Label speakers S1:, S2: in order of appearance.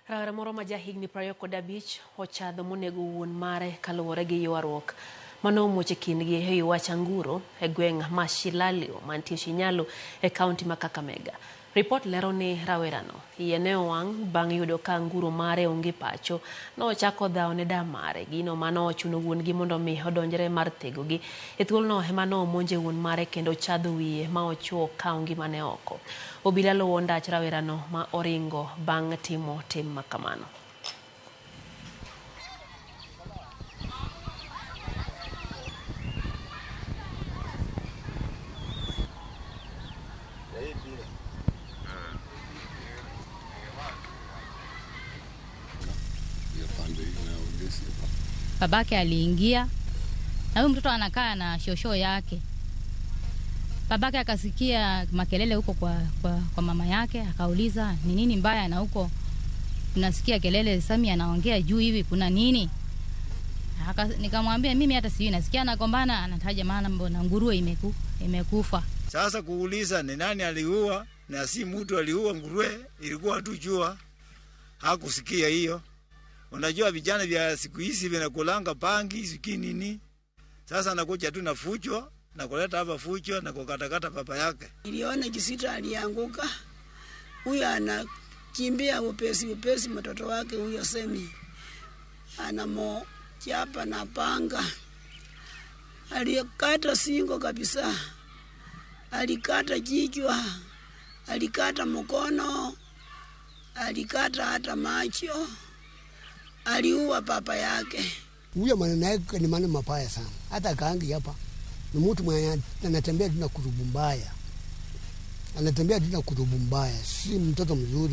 S1: Rawera moro ma jahigni 25 ochadho monego wuon mare kaluwore gi ywaruok mane omuoch e kindgi e wi wach anguro e gweng' ma Shilalio mantie Shinyalu e kaunti ma Kakamega. Ripot lero ni rawerano iye ne owang' bang' yudo ka anguro mare onge pacho. Nochako dhawo ne da mare, gino mane ochuno wuon-gi mondo mi odonjre mar thegogi. E thuolono ema nomonje wuon mare kendo ochadho wiye ma ochuo okawo ngimane oko. Obila luwo ndach rawerano ma oringo bang' timo tim makamano.
S2: Babake aliingia na huyu mtoto anakaa na shosho yake. Babake akasikia makelele huko kwa mama yake, akauliza ni nini mbaya na huko tunasikia kelele, Sami anaongea juu hivi, kuna nini? Nikamwambia mimi hata sijui, nasikia anagombana, anataja maana mbona nguruwe imekufa.
S3: Sasa kuuliza ni nani aliua, na si mtu aliua nguruwe, ilikuwa tu jua. Hakusikia hiyo. Unajua vijana vya siku hizi vinakulanga pangi, siki nini. Sasa anakuja tu na fujo, na kuleta hapa fujo na kukatakata baba yake.
S4: Niliona Kisita alianguka. Huyo anakimbia upesi upesi, mtoto wake huyo Semi anamochapa na panga. Alikata singo kabisa, alikata kichwa, alikata mkono, alikata hata macho, aliua papa yake.
S5: Huyo maneno yake ni maneno mabaya sana. Hata kaangi hapa ni mtu mwenye anatembea tu na kurubu mbaya. Anatembea tu na kurubu mbaya, si mtoto mzuri.